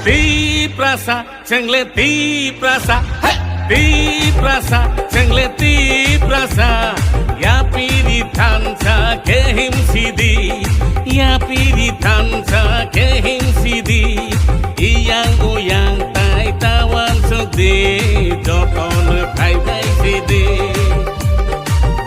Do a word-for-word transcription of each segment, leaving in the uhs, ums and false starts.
Tiprasa, chengle Tiprasa, hey! Tiprasa, chengle Tiprasa, yapiri thansa kehim sidi, yapiri thansa kehim sidi, iyang uyang tai tawan sudi, joton phai bai sidi.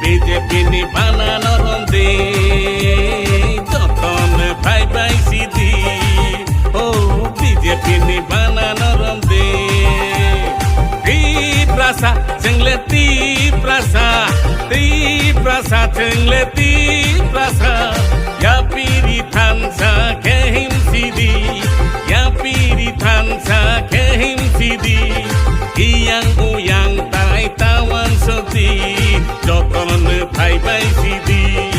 B J P ni bana norom de, joton phai bai sidi. O B J P ni bana norom de. Tiprasa, chengle Tiprasa, Tiprasa, chengle Tiprasa. Yapiri thansa kehim sidi, yapiri thansa kehim sidi. Iyang uyang tai tawan sudi, joton phai bai sidi.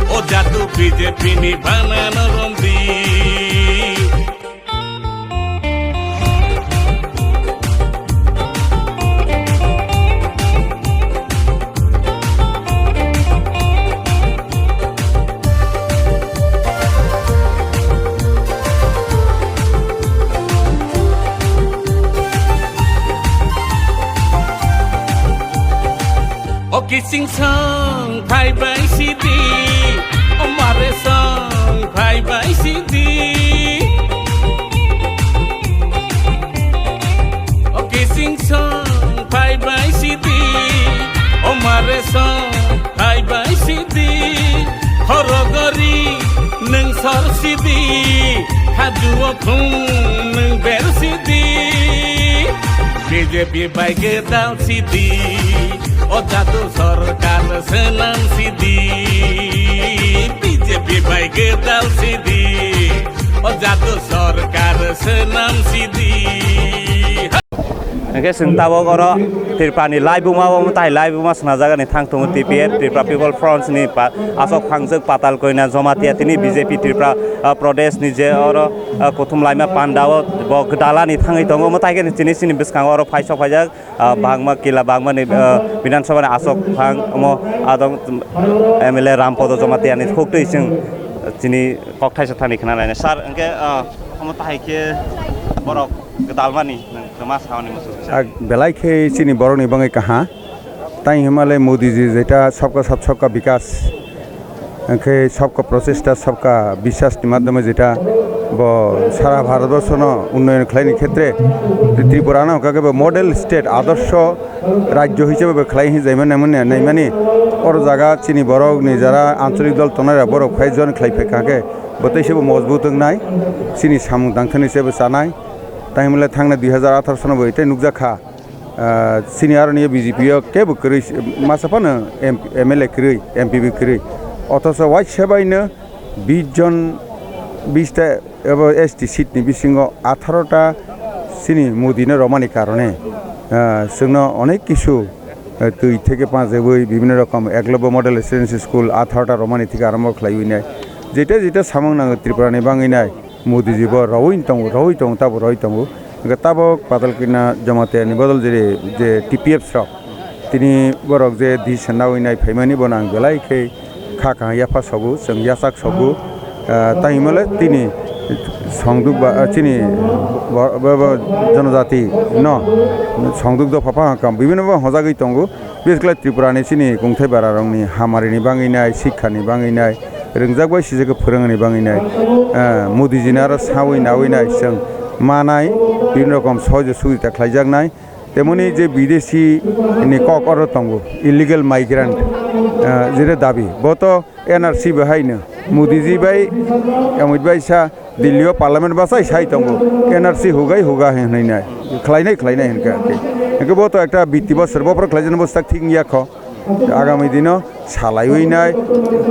O jatu B J P ni bana norom di. O kising song phai bai sidi, o mare song phai bai sidi. O kising song phai bai sidi, o mare song phai bai sidi. Khorogori nwng sor sidi, hajuo khung nwng ber sidi. B J P bai gedal sidi, o jadu sorkar swnam sidi. B J P bai gedal sidi, o jadu sorkar swnam sidi. Hingke chwng tabok oro Tripura ni laibuma o, tai laibuma swnajagani thang tongo T P F, Tripura People Front ni pa-, asok phangjak Patal Koina Jamatia tini B J P Tripura, ah, Pradesh ni je oro, ah, kuthum laima panda o bo gwdalani thangwi tongo. Omo tai khe chini, chini bwskango oro phaisok phaijak, ah, bangma kila bangma ni, ah, Bidhan Sabha ni asok phang omo adong M L A Rampodo Jamatia ni khuk twi chwng chini kok thaisa thani khna lainai. Sir, hingke, ah, omo tai khe borok gwdalmani nwng kwma saoni muchung kisa. Ah, belai khe chini borokni bagwi kaha. Tai hwnmale Modi ji jeta sabka sab sabka bikas, hwnkhe sabka prochesta sabka biswas ni madhyome jeta bo sara Bharat borso no unnoyon khlaini khetre Tripura no hwnkha khe bo model state, adorsho rajyo hisabe bo khlai hinwi jaimani naimani, naimani. Oro jaga chini borok ni jara ancholik dol tongnai rok borok phai join khlai phaikha khe bo tei se bo mojbut wngnai, chini samung tangthani se bo chanai. Tai hwnmale thangnai dui hazar atharo sono bo tei nukjak kha, ah, chini aroni B J P o kebo kwrwi, masa phano M P, M L A kwrwi, M P bo kwrwi. Othocho waisa baino bish jon, bish ta ebo S T seat ni bisingo atharo ta chini Modi no romani karone, ah, chwngno onek kisu, ah, twi theke panjabwi bibhinno rokom Eklavya Model Residential School atharo ta romani theke arombo khlaiwi nai. Jeta jeta samung nango Tripura ni bangwi nai. Modi ji bo rowi tongo, rowi tongo, tabo rowi tongo. Hingke tabo Patal Koina Jamatia ni bodol je, je T P F rok, tini borok je decision nawi nai phaimani bono ang belai khe kha kaham yapha sogo, chwng yachak sogo. Ah, tai hwnmale tini songduk ba, ah, chini bo, bo, bo jonojati no songduk dopha pha kam bibhinno bo hojagwi tongo. Biskla Tripura ni chini kungthai bara rok ni hamari ni bangwi nai, sikha ni bangwi nai, rwngjak bai sijak khe phwrwngni bangwi nai, eh, Modi ji ni aro sawi nawi nai chwng manai, bibhinno rokom sohojo sujita khlaijak nai. Temoni je bidesi ni kok oro tongo, illegal migrant, eh, jere dabi, bo to N R C bo haino Modi ji bai, Amit bai sa, Delhi o parliament bachai sai tongo, N R C hugai huga hinwi nai, khlainai khlainai hinkhe. Hinkhe bo to ekta bitti bosor bophor khlaijana bo sak thik wngya kho. Agami dino salaiwi nai,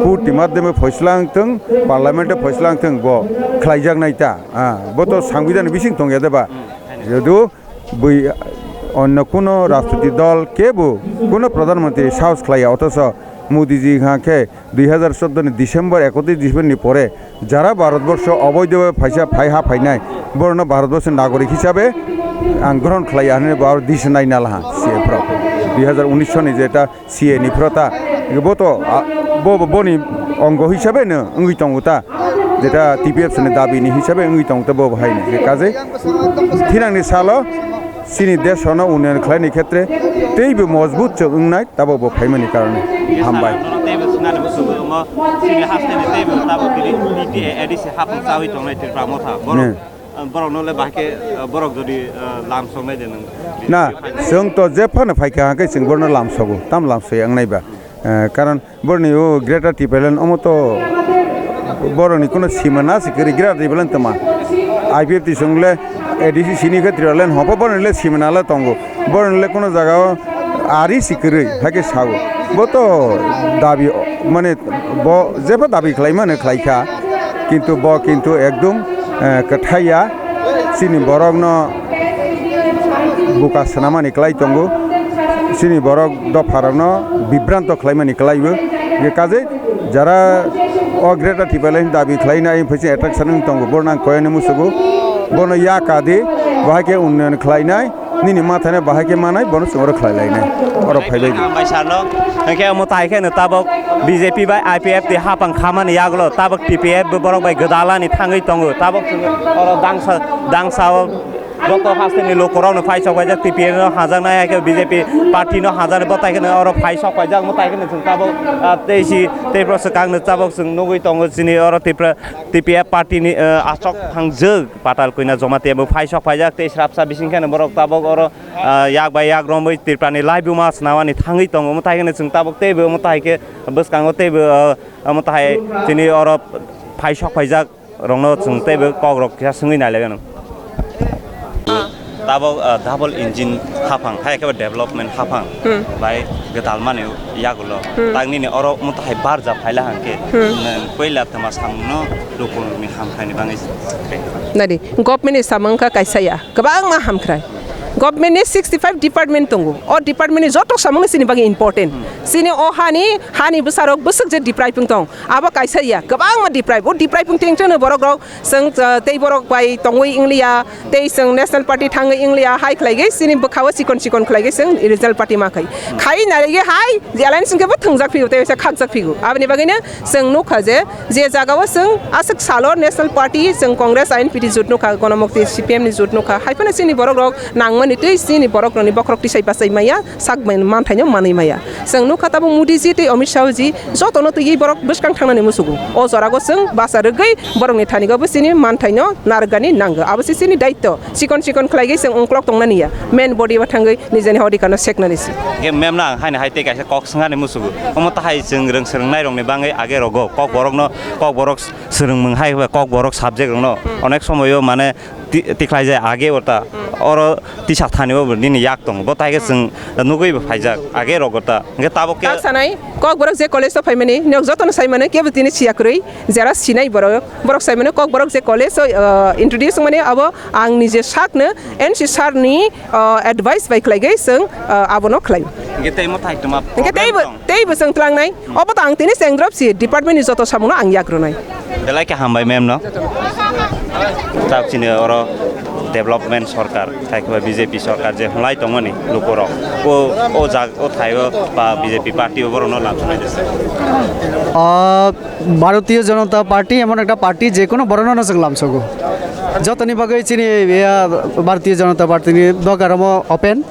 court ni madhyome phoisla wngthwng, parliament o phoisla wngthwng bo khlaijaknai ta. Ah, bo to sangbidan ni bising tongya de ba? Jehetu bui onno kuno rajniti dol kebo kuno pradhan mantri sahos khlaiya, othocho Modi ji hwnkha khe dui hazar choudo ni December, ekatris December ni pore jara Bharatborsho oboidhobe phaisa phai ha phainai, borokno Bharatborsho nagorik hisabe ang grohon khlaiya hinwi bo aro decision nai nalaha C A F rok dui hazar unis ni jeta C A ni phro ta, bo to, a, bo, bo, boni ongo hisabe no wngwi tongo ta. Jeta T P F ni dabi ni hisabe wngwi tong tei bo hai ni kaje thinang ni salo chini desh no unnayan khlai ni khetre teibo mojbut chwng wngnai tabok bo phaimani karone. Hambai. Teibo sinani bo sugo mo chini haste ni teibo tabok tini T T A A D C hapung chawi tongnai Tripura motha. Borok, Ne. Borok no le bahai khe, borok jodi lam sok nai de nang. Na, chwng to je phano phai kha hwnkhe chwng borno lam sogo, tam lam soya wngnai ba. Eh, karon boroni o Greater Tipraland omo to boroni kuno simana se kwrwi Greater Tipraland toma. I P F T song le A D C sini khe Tipraland hopo boroni le simana le tongo. Boroni le kuno jaga o ari se kwrwi, hai khe sao. Bo to dabi, mane bo jeba dabi khlai mano khlai kha. Kintu bo kintu ekdum, eh, kwthai ya. Chini borok no buka swnamani kwlai tongo. Chini borok dopharokno bibranto khlaimani kwlaibo. Hwnkhe kaje jara o Greater Tipraland dabi khlainai, phai se attraction wng tongo, borno ang koyani musugo. Bono ya kadi, bahai khe unnayan khlainai, nini mathano bahai khe manai, bono chwng oro khlai lainai. Oro phaibai di. Hambai sarno. Hwnkhe omo tai khe no tabok B J P bai I P F T hapang khamani yagulo, tabok T P F bo borok bai gwdalani thangwi tongo. Tabok chwng oro dangsa, dangsa o Joto hasteni lukurokno phai sok paijak, T P F no hajaknai, hai khe B J P party no hajaknai, bo tai kheno oro phai sok paijak, omo tai kheno chwng tabok, ah, tei si, tei bwswk kangno tabok chwng nugwi tongo, chini oro Tipra, T P F party ni, ah, aswk phangjak Patal Kwina Jamatia bo phai sok paijak, tei srapsa bising kheno borok tabok oro, ah, yak bai yak romwi Tripura ni laibuma swnamani thangwi tongo, omo tai kheno chwng tabok teibo omo tai khe bwskango teibo, ah, omo tai chini oro phai sok paijak. Rokno chwng teibo kokrok kisa swngwi nailaigano. Ah. Tabok, ah, double engine haphang, hai khe development haphang Hmm. bai gwdalmani yagulo. Hmm. Tak nini oro omo tahai barja phaila hwnkhe, Hmm. nwng puila twma samungno lukurokni hamkhaini bagwi. Nadi, government ni samung kha kaisa ya, kwbangma hamkrai. Government ni sixty five department tongo. O department ni joto samung ni chini bagwi important. Hmm. Chini o hani, hani bwsarok bwswk je deprive wng tong. Abo kaisa ya, kwbangma deprive. O deprive wng tengchano borok rok, chwng, uh, tei borok bai tongwi wngliya, tei chwng National Party thangwi wngliya, hai khlaigwi chini bwkhao chikon chikon khlaigwi chwng Regional Party ma khai. Khai narigwi hai alliance hwnkhe bo thwngjak phio, tei waisa khakjak phio. Aboni bagwino chwng nukha je, je jagao chwng aswk salo National Party, chwng Congress, I N P T jut nukha, Gonomukti C P M ni jut nukha, hai phano chini borok rok nangmani twi chini borok rokni bokhorok tisai bachai maya. Sak bai manthaino manwi maya. Chwng nukha tabuk Modi ji tei Amit Shah ji jotono twiwi borok bwskang thangnani musugo. O jorago chwng bacha rwgwi borokni thanigo bwsini manthaino narwkgani nango. Abo se chini daitto. Chikon chikon khlaigwi chwng ungklok tongnani ya. Main body o thangwi nijeni hodikano seknani se. Ge mem na ang haino hai tei kaisa kok swngani musugo. Omo tahai chwng rwng swrwngnairokni bagwi age rogo. Kokborokno, kokborok swrwngmung hai kokborok subject rokno Hmm. onek somoyo mane ti-, tikhlai jai age ota. Hmm. Oro tisa thani bo nini yak tongo. Bo tai khe Hmm. chwng nugwi bo phaijak age rogo ta. Hwnkhe tabok khe tak sanai, kokborok je college o phaimani, nok jotono saimano, kebo tini siya kwrwi, jera sinai borok. Borok saimano, kokborok je college o, uh, introduce wngmani, abo ang nije sakno N C sir ni, uh, advice bai khlaigwi chwng, uh, abono khlai. Hwnkhe tei mo thai tuma Hwnkhe teibo, problem tong? Teibo chwng tlangnai. Obo to ang tini chengdrop si, department ni joto samungno ang yak rwnai. Belai khe hambai mem no. Tak chini oro development sorkar, thai khe B J P sorkar je hwnlai tongmani lukurok. O, o jag, o thaio ba B J P party o borokno lam sanai de se. Ah, Bharatiya Janata Party emon ekta party je kono borokno no chwng lam sogo. Jotoni bagwi chini, ya, Bharatiya Janata Party ni dogar omo open.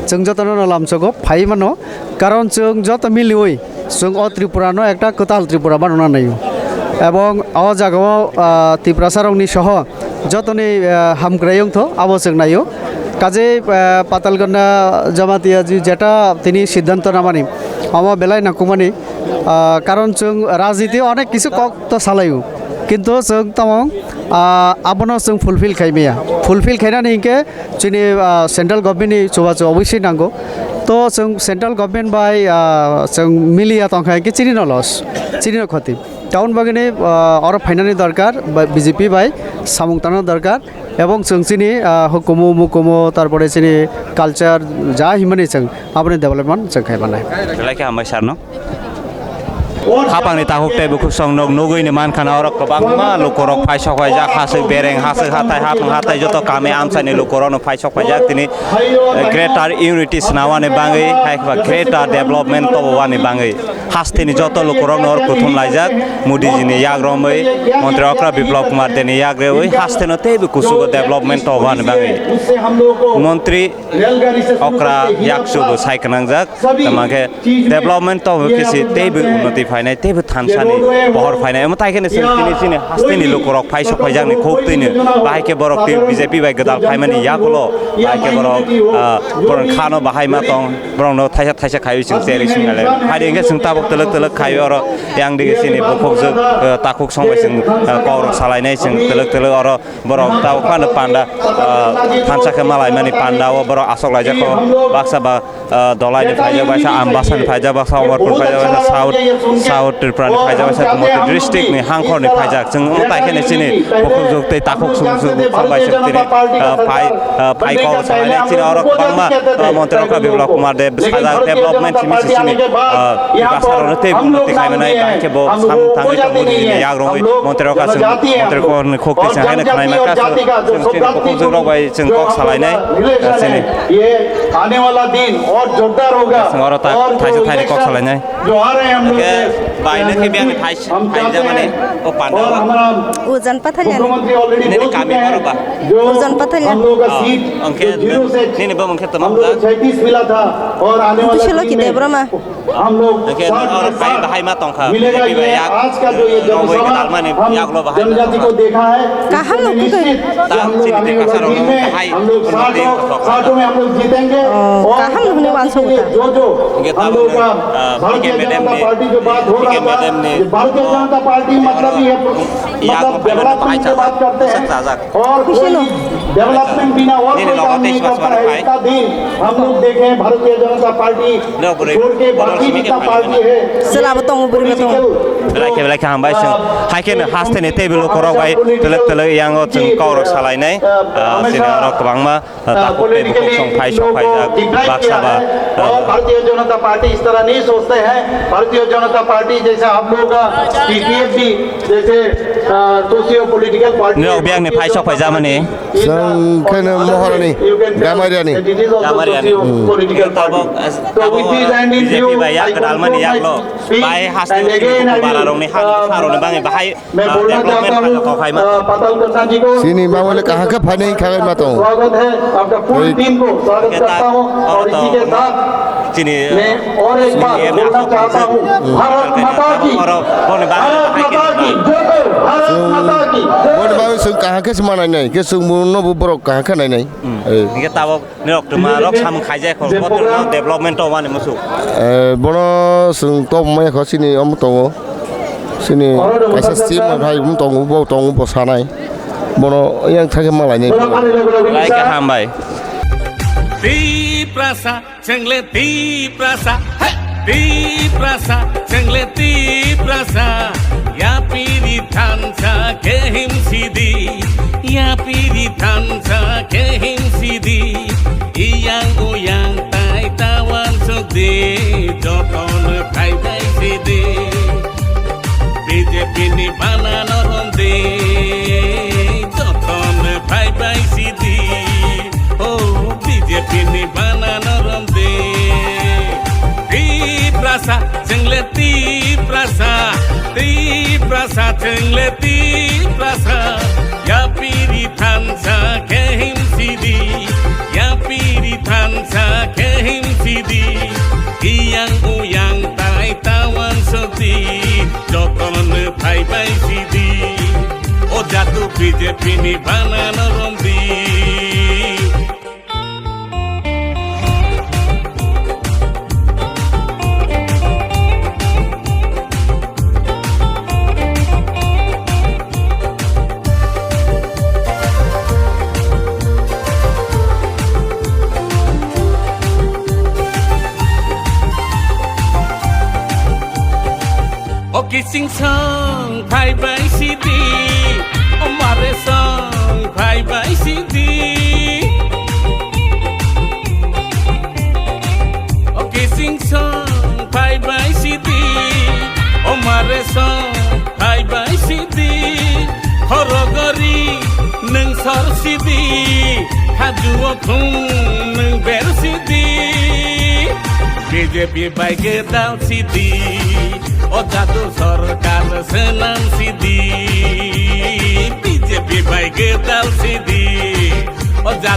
Chwng jotono no lamsogo phai mano, karon chwng joto miliwi chwng o Tripura no ekta kwtal Tripura banana naio, ebong o jagao, ah, Tiprasa rokni soho jotoni, ah, hamkrai wngtho abo chwng naio. Kaje, ah, Patalgana Jamatia ji jeta tini siddhanto namani omo belai nangkukmani, ah, karon chwng rajniti onek kisu kok to salaio, kintu chwng tamo, ah, abono chwng fulfill khai maya, fulfill khainani hinkhe chini, ah, central government ni chubachu obviously nango. To chwng central government bai, ah, chwng miliya tongkha hinkhe chini no loss, chini no khoti. Town bagini, ah, oro phainani dorkar, ba B J P bai samung tangna dorkar, ebong chwng chini, ah, hukumu mukumu, tarpore chini culture ja himani chwng aboni development chwng khai manai. Belai khe hambai sir no. Hapangni takhuk tei bukhuk song nog nugwi ni mankha na oro kwbangma lukurok phai sok phaijak, haswk bereng, haswk hathai, hapang hathai joto kami amchaini lukurokno phai sok phaijak tini, eh, greater unity swnawani bangwi, hai khe ba greater development tobowani bangwi. Hasteni joto lukurokno oro kuthum laijak, Modiji ni yak romwi, Montri okra Biplab Kumar Debni yak rewi, hasteno teibo kuchugo development tobowani bangwi. Montri okra yakchu bo sai kwnangjak, tamo khe development to khe si teibo unnoti phainai, teibo thansani pohor phainai. Omo tai khe ni chwng tini chini hasteni lukurok phai sok phaijakni khuk twino, bahai khe borok twi B J P bai gwdal phaimani yakulo, bahai khe borok, ah, borok khano bahai ma tong, borokno thaisa thaisa khaiwi chwng cherwi swngnai lai. Hai di hwnkhe chwng tabuk twlwk twlwk khaiwi oro yang dige chini bukhukjwk, ah, takhuk song bai chwng, ah, kokrok salainai chwng twlwk twlwk oro. Borok tabuk phano panda, ah, thansa khe malaimani panda o borok asok laijak kho. Baksa ba, ah, Dholai ni phaijak, baksa Ambasa ni phaijak, baksa Amarpur phaijak, baksa South, South Tripura ni phaijak, baksa Gumoti district ni Hangkhor ni phaijak. Chwng omo tai khe ni chini bukhukjwk tei takhuk sumsuk bukhuk bai chwng tini, ah, phai, ah, phai kok salai nai chini oro kwbangma, ah, Montri okra Biplab Kumar Deb sajak development simi si chini, ah, bwsarokno tei unnoti khaimani bai khe bo sam thangwi tongwi chini yak rwngwi Montri okra chwng Montri okra ni khuk twi chwng haino khwnai ma kha chwng chini bukhukjwk rok bai chwng kok salainai, ah, chini. ये आने वाला दिन और जोरदार होगा। Chwng oro ta thaisa thaini kok salainai. जो आ रहे हैं हम लोग के, bai no khe biyang ni phai phaijak mani o panda o. Ujan Pathalia ni. Nini kami oro ba? Ujan Pathalia. Hwnkhe nini bo mungkhe tamo. Biswaloki Debbarma. Hwnkhe oro bai bahai ma tongkha. Nini bai yak nogwi gwdalmani yak lo bahai ma tongkha. Kaham no khe. Ta chini twi kasa rok no bahai unnoti kha. Oh, kaham no hwnwi uansukgo ta. Hwnkhe tabuk no, ah, P K madam ni, P K madam ni, oh, oro yak no phaimani bahai chajak, bwsak chajak. Nini logo tei sima sima rok phai. Nini bwrwi bono simi khe phaimani. Chwla bo tongo, bwrwi bo tongo. Belai khe, belai khe hambai chwng. Hai khe no hasteni tei bo lukurok bai twlwk twlwk yango chwng kokrok salainai, ah, chini oro kwbangma. Ah, takhuk tei bukhuk song phai sok phaijak, baksa ba, ah, और भारतीय जनता पार्टी इस तरह नहीं सोचते हैं। भारतीय जनता पार्टी जैसे हम लोग, अ, T P F भी जैसे, अ, socio political party Nini rok biyang ni phai sok phaijak mani. Chwng khe no Mohorani, Gamariani. Gamariani. Hmm. तो with this and in view, B J P bai yak gwdalmani yaklo. Bai haste bara rokni ha, sa rokni bangwi bahai मैं बोलना चाहता हूँ, अ, पाताल कृष्णा जी को। Chini mamole kaham khe phainai khagai ma tongo. स्वागत है, आपका पूरी टीम को स्वागत करता हूँ। और इसी के साथ chini, मैं और एक बात बोलना चाहता हूँ, भारत माता की, भारत माता की जय, भारत माता की जय। Boni bagwi chwng kaham khe se manai nai, khe chwng bono bo borok kaham khe nai nai. Hmm. Eh. Hingke tabok Norok twma rok samung khaijak kho, bo twma development tongmani muchung. Eh, bono chwng tongmani kho, chini omo tongo. Chini kaisa scheme hai omo tongo, bo tongo, bo sanai. Bono yang thangkhe malainai. Lai khe hambai. Tiprasa, chwngle Tiprasa, hey! Tiprasa, chwngle Tiprasa, yapiri thansa kehim sidi, yapiri thansa kehim sidi, iyang uyang tai tawan sukdi, jotono phai phai sidi. B J P ni bana norom di, jotono phai phai sidi. Oh, B J P ni bana norom de. Tiprasa, chwngle Tiprasa, Tiprasa, chwngle Tiprasa. Yapiri thansa kehim sidi, yapiri thansa kehim sidi. Iyang uyang tai tawan sokdi, jotono phai bai sidi. O jatu B J P ni bana norom di. O kising song phai bai sidi, o mare song phai bai sidi. O kising song phai bai sidi, o Hajuo thung nwng ber sidi, B J P bai gedal sidi, o jadu sorkar swnam sidi, B J P bai gedal sidi, o jadu